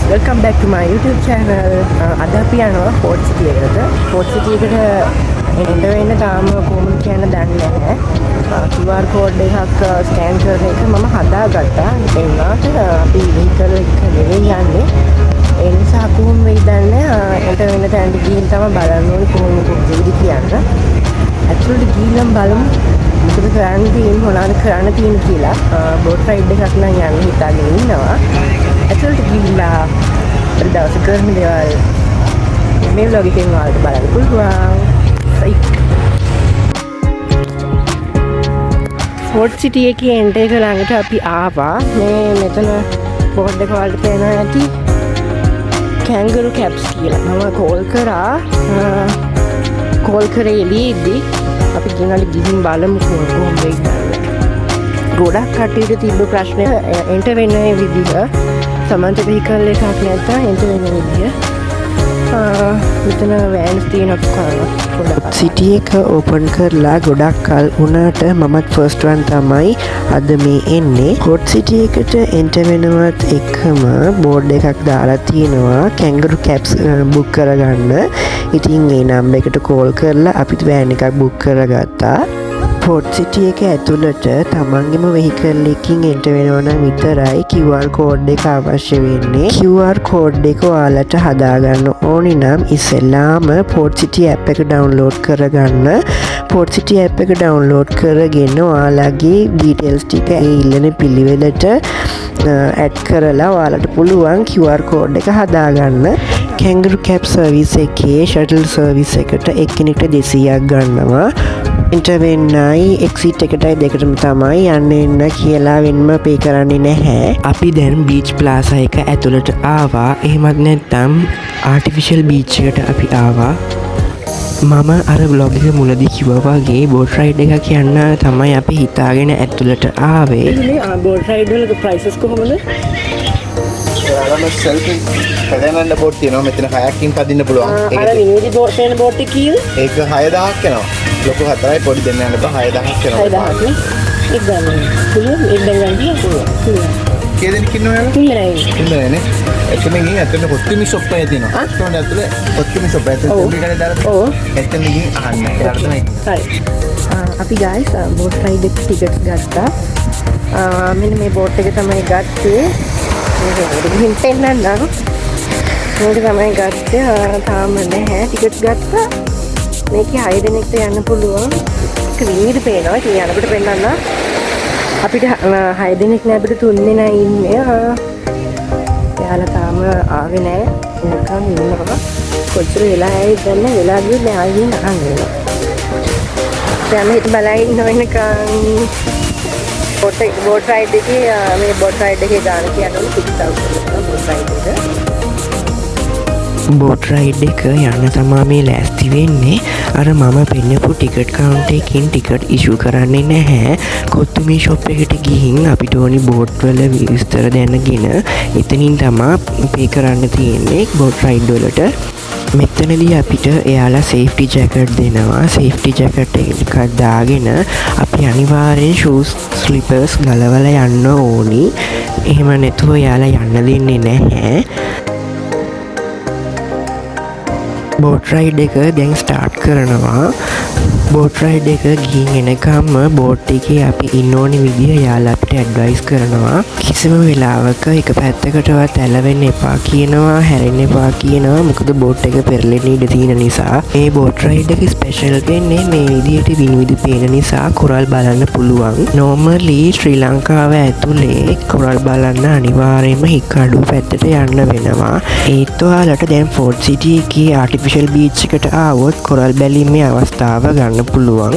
Guys, welcome back to my YouTube channel. අද අපි යනවා ෆෝට් සිටි එකට. ෆෝට් සිටි එකට එන්න වෙන්න තාම කොහොමද කියන්න දන්නේ නැහැ. QR code එකක් ස්කෑන් කරන එක මම හදාගත්තා. ඒ වුණාට අපි වෙහිකල් එක නෙවෙයි යන්නේ. ඒ නිසා කොහොම වෙයිද දන්නේ නැහැ. එන්ටර් වෙන තැනට ගිහින් තමයි බලන්න ඕනේ කොහොම වෙයිද කියන්න. ඇතුළට ගිහින් බලමු මොකද කරන්න තියෙන්නේ, මොනවද කරන්න තියෙන්නේ කියලා. බෝට් රයිඩ් එකක් නම් යන්න හිතාගෙන ඉන්නවා. ඇතුළට ගිහිල්ලා අර දවස් කරන දේවල් මේ ව්ලොග් එකෙන් ඔයාලට බලන්න පුළුවන්. සයික්. ෆෝට් සිටි එකේ එන්ටර් එක ළඟට අපි ආවා. මේ මෙතන බෝඩ් එක ඔයාලට පේනවා ඇති. කැංගරු කැප්ස් කියලා. මම කෝල් කරා. කෝල් කරේ එළියේදී අපි කියනවාලු ගිහින් බලමු කොහොම වෙයිද දන්නේ. ගොඩක් කට්ටියට තිබ්බ ප්‍රශ්නය එන්ටර් වෙන විදිහ. සමන්ත වෙහිකල් එකක් නැත්තම් එන්ටර් වෙන විදිහ. මෙතන වෑන්ස් තියෙනවා පොඩක්. සිටි එක ඕපන් කරලා ගොඩක් කල් වුණාට මමත් ෆස්ට් වන් තමයි අද මේ එන්නේ. ෆෝට් සිටි එකට එන්ටර් වෙනවත් එක්කම බෝඩ් එකක් දාලා තියෙනවා කැංගරු කැප්ස් බුක් කරගන්න. ඉතින් ඒ නම්බර් එකට කෝල් කරලා අපිත් වෑන් එකක් බුක් කරගත්තා. ෆෝට් සිටි එක ඇතුළට තමන්ගේම වෙහිකල් එකකින් එන්ටර් වෙනවා නම් විතරයි QR code එක අවශ්‍ය වෙන්නේ. QR code එක ඔයාලට හදාගන්න ඕනි නම් ඉස්සෙල්ලාම ෆෝට් සිටි ඇප් එක ඩවුන්ලෝඩ් කරගන්න. ෆෝට් සිටි ඇප් එක ඩවුන්ලෝඩ් කරගෙන ඔයාලගේ ඩීටේල්ස් ටික ඒ ඉල්ලන පිළිවෙලට ඇඩ් කරලා ඔයාලට පුළුවන් QR code එක හදාගන්න. කැංගරු කැබ් සර්විස් එකේ ෂටල් සර්විස් එකට එක්කෙනෙක්ට 200ක් ගන්නවා. එන්ටර් වෙන්නයි එක්සිට් එකටයි දෙකටම තමයි යන්න එන්න කියලා වෙනම පේ කරන්නේ නැහැ. අපි දැන් බීච් ප්ලාසා එක ඇතුළට ආවා. එහෙමත් නැත්නම් ආටිෆිෂල් බීච් එකට අපි ආවා. මම අර ව්ලොග් එක මුලදී කිව්වා වගේ බෝට් රයිඩ් එකක් යන්න තමයි අපි හිතාගෙන ඇතුළට ආවේ. මේ බෝට් රයිඩ් වල ප්‍රයිසස් කොහොමද? ඔයාලම සෙල්ෆි පදන් යන්න බෝට් තියෙනවා. මෙතන කයකින් පදින්න පුළුවන්. අර විනෝදි බෝට් යන බෝට් එක කීයද? ඒක 6000ක් යනවා. ලොකු හතරයි පොඩි දෙන්න යන්න බෑ 6000ක් යනවා. 6000ක් නේ? ඒක ගන්න. පුළුවන් ඒක දැන් ගන්න පුළුවන්. පුළුවන්. කී දෙනෙක් ඉන්නවද ඔයාලා? තුන් දෙනයි ඉන්නේ. තුන් දෙනයි නේ. එතන ගිහින් ඇතුලේ කොත්තුමි ෂොප් එකක් තියෙනවා. රෙස්ටෝරන්ට් ඇතුලේ කොත්තුමි ෂොප් එක. ඇතුලේ තෙම්බි කඩේ දාලා තියෙනවා. එතන ගිහින් අහන්න. එයාලා තමයි. හරි. අපි ගයිස් බෝට් රයිඩ් එක ටිකට්ස් ගත්තා. මෙන්න මේ බෝට් එක තමයි ගත්තේ. මේක ගිහින් පෙන්නන්නම්. මේක තමයි ගත්තේ. තාම නැහැ. ටිකට්ස් ගත්තා. මේකේ 6 දෙනෙක්ට යන්න පුළුවන්. ඒක විනිවිද පේනවා. ඉතින් යනකොට පෙන්නන්න. අපිට 6 දෙනෙක් නෑ, අපිට 3 දෙනා ඉන්නේ. එයාලා තාම ආවේ නෑ. එනකන් ඉන්නවා. කොච්චර වෙලා ආයිද දන්නේ නෑ. වෙලා ගියොත් නෑ ආයෙ ගිහින් අහන්න වෙනවා. දැන් මේ බලන් ඉන්න වෙනකන් බෝට් රයිඩ් එකේ, මේ බෝට් රයිඩ් එකේ ගාන කියන්න ඕනේ 6000 කියලා බෝට් රයිඩ් එක. බෝට් රයිඩ් එක යන්න තමා මේ ලෑස්ති වෙන්නේ. අර මම පෙන්නපු ටිකට් කවුන්ටර් එකකින් ටිකට් ඉෂු කරන්නේ නැහැ. කොත්තුමි ෂොප් එකට ගිහින් අපිට ඕනි බෝට් වල විස්තර දැනගෙන එතනින් තමා පේ කරන්න තියෙන්නේ බෝට් රයිඩ් වලට. මෙතනදී අපිට එයාලා සේෆ්ටි ජැකට් දෙනවා. සේෆ්ටි ජැකට් එකක් දාගෙන අපි අනිවාර්යෙන් ෂූස් ස්ලිපර්ස් ගලවලා යන්න ඕනි. එහෙම නැතුව එයාලා යන්න දෙන්නේ නැහැ. බෝට් රයිඩ් එක දැන් ස්ටාර්ට් කරනවා. බෝට් රයිඩ් එක ගිහින් එනකම්ම බෝට් එකේ අපි ඉන්න ඕනි විදිය එයාලා අපිට ඇඩ්වයිස් කරනවා. කිසිම වෙලාවක එක පැත්තකටවත් ඇලවෙන්න එපා කියනවා, හැරෙන්න එපා කියනවා. මොකද බෝට් එක පෙරලෙන්න ඉඩ තියෙන නිසා. මේ බෝට් රයිඩ් එක ස්පෙෂල් වෙන්නේ මේ විදියට විනිවිද පේන නිසා කොරල් බලන්න පුළුවන්. නෝමලි ශ්‍රී ලංකාව ඇතුලේ කොරල් බලන්න අනිවාර්යයෙන්ම හික්කඩුව පැත්තට යන්න වෙනවා. ඒත් ඔයාලට දැන් ෆෝට් සිටි එකේ ආටිෆිෂල් බීච් එකට ආවොත් කොරල් බැලීමේ අවස්ථාව ගන්න පුළුවන්.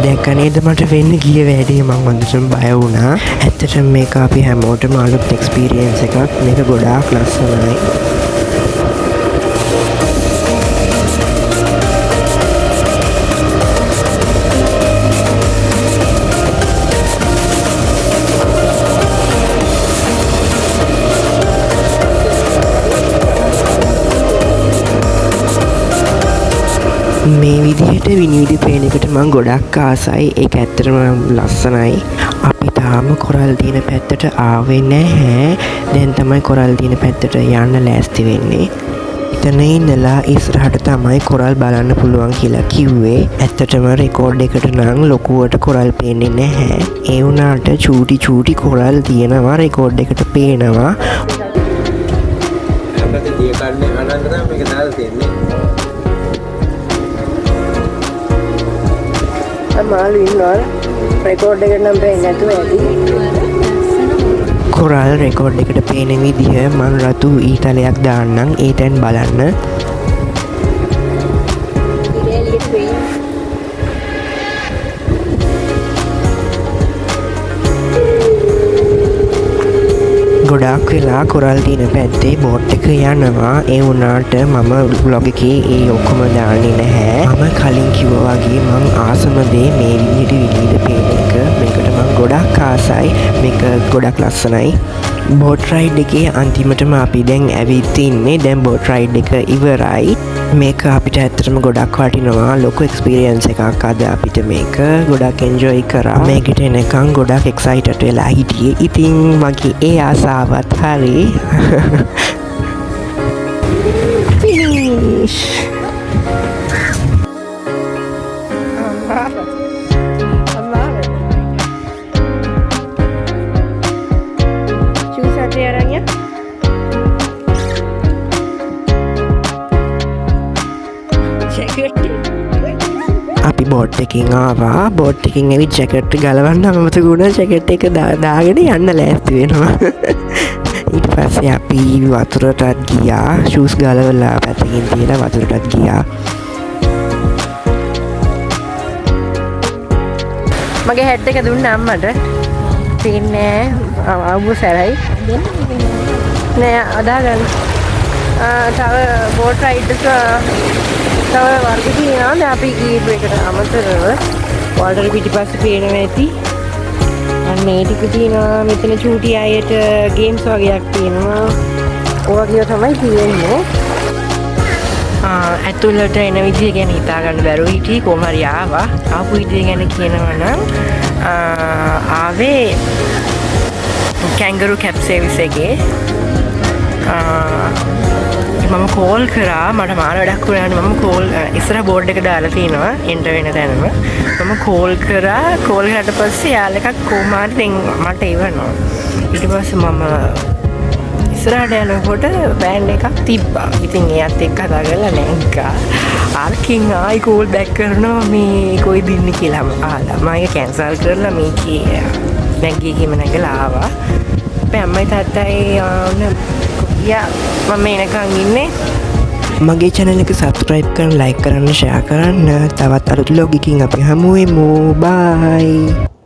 දැක්ක නේද මට වෙන්න ගිය වැඩේ? මං හොඳටම බය වුණා. ඇත්තටම මේක අපි හැමෝටම අලුත් එක්ස්පීරියන්ස් එකක්. මේක ගොඩාක් ලස්සනයි. විදිහට විනිවිද පේන එකට මං ගොඩක් ආසයි. ඒක ඇත්තටම ලස්සනයි. අපි තාම කොරල් තියෙන පැත්තට ආවේ නැහැ. දැන් තමයි කොරල් තියෙන පැත්තට යන්න ලෑස්ති වෙන්නේ. එතන ඉඳලා ඉස්සරහට තමයි කොරල් බලන්න පුළුවන් කියලා කිව්වේ. ඇත්තටම රෙකෝඩ් එකට නම් ලොකුවට කොරල් පේන්නේ නැහැ. ඒ වුණාට චූටි චූටි කොරල් තියෙනවා රෙකෝඩ් එකට පේනවා. අපිට දිය කන්නේ අනන්ත තමයි මේක දාලා තියෙන්නේ. මාළු ඉන්නවා රෙකෝඩ් එකට නම් පේන්නේ නැතුව ඇති. කොරල් රෙකෝඩ් එකට පේන විදිහ මං රතු ඊතලයක් දාන්නම්, ඒ තැන් බලන්න. ගොඩාක් වෙලා කොරල් තියෙන පැත්තේ බෝට් එක යනවා. ඒ වුණාට මම ව්ලොග් එකේ ඒ ඔක්කොම දාන්නේ නැහැ. මම කලින් කිව්වා වගේ මං ආසම දේ මේ විදිහට විනිවිද පේන එක. මේකට මං ගොඩක් ආසයි. මේක ගොඩක් ලස්සනයි. බෝට් රයිඩ් එකේ අන්තිමටම අපි දැන් ඇවිත් ඉන්නේ. දැන් බෝට් රයිඩ් එක ඉවරයි. මේක අපිට ඇත්තටම ගොඩක් වටිනවා. ලොකු එක්ස්පීරියන්ස් එකක් අද අපිට මේක. ගොඩක් එන්ජොයි කරා. මේකට එනකන් ගොඩක් එක්සයිටඩ් වෙලා හිටියේ. ඉතින් මගේ ඒ ආසාවත් හරි. ෆිනිෂ්. අපි බෝට් එකකින් ආවා. බෝට් එකකින් ඇවිත් ජැකට් ගලවන්න අමතක වුණා. ජැකට් එක දාගෙන යන්න ලෑස්ති වෙනවා. ඊට පස්සේ අපි වතුරටත් ගියා. ෂූස් ගලවලා පැත්තකින් තියලා වතුරටත් ගියා. මගේ හැට් එක දුන්න අම්මට. පේන්නේ නෑ. අවුව සැරයි. නෑ අදා ගන්න. තව බෝට් රයිඩ් එක තව වර්ග තියෙනවා. දැන් අපි ගියපු එකට අමතරව ඔයාලට පිටිපස්සේ පේනවා ඇති. අන්න ඒ ටික තියෙනවා. මෙතන චූටි අයට ගේම්ස් වගේක් තියෙනවා. ඔය වගේ තමයි තියෙන්නේ. ඇතුළට එන විදිය ගැන හිතා ගන්න බැරුව හිටියේ. කොහොම හරි ආවා. ආපු විදිය ගැන කියනවා නම්, ආවේ කැංගරු කැබ් සර්විස් එකේ. මම කෝල් කරා. මට මාර වැඩක් වුණානේ. මම කෝල්, ඉස්සරහ බෝඩ් එක දාලා තිනවා එන්ටර් වෙන තැනම. මම කෝල් කරා. කෝල් කරාට පස්සේ යාළ එකක් කොහොම හරි දැන් මට එවනවා. ඊට පස්සේ මම ඉස්සරහට යනකොට වෑන් එකක් තිබ්බා. ඉතින් එයාත් එක්ක කතා කරලා නැංගා. අරකින් ආයි කෝල් බෑක් කරනවා මේ කොයිද ඉන්නේ කියලා අහලා. මම ඒක කැන්සල් කරලා මේකේ නැගී ගිහින් නැගලා ආවා. අපේ අම්මයි තාත්තයි ඔන්න ගියා. මම එනකන් ඉන්නේ. මගේ channel එක subscribe කරන්න, like කරන්න, share කරන්න. තවත් අලුත් vlog එකකින් අපි හමු වෙමු. Bye.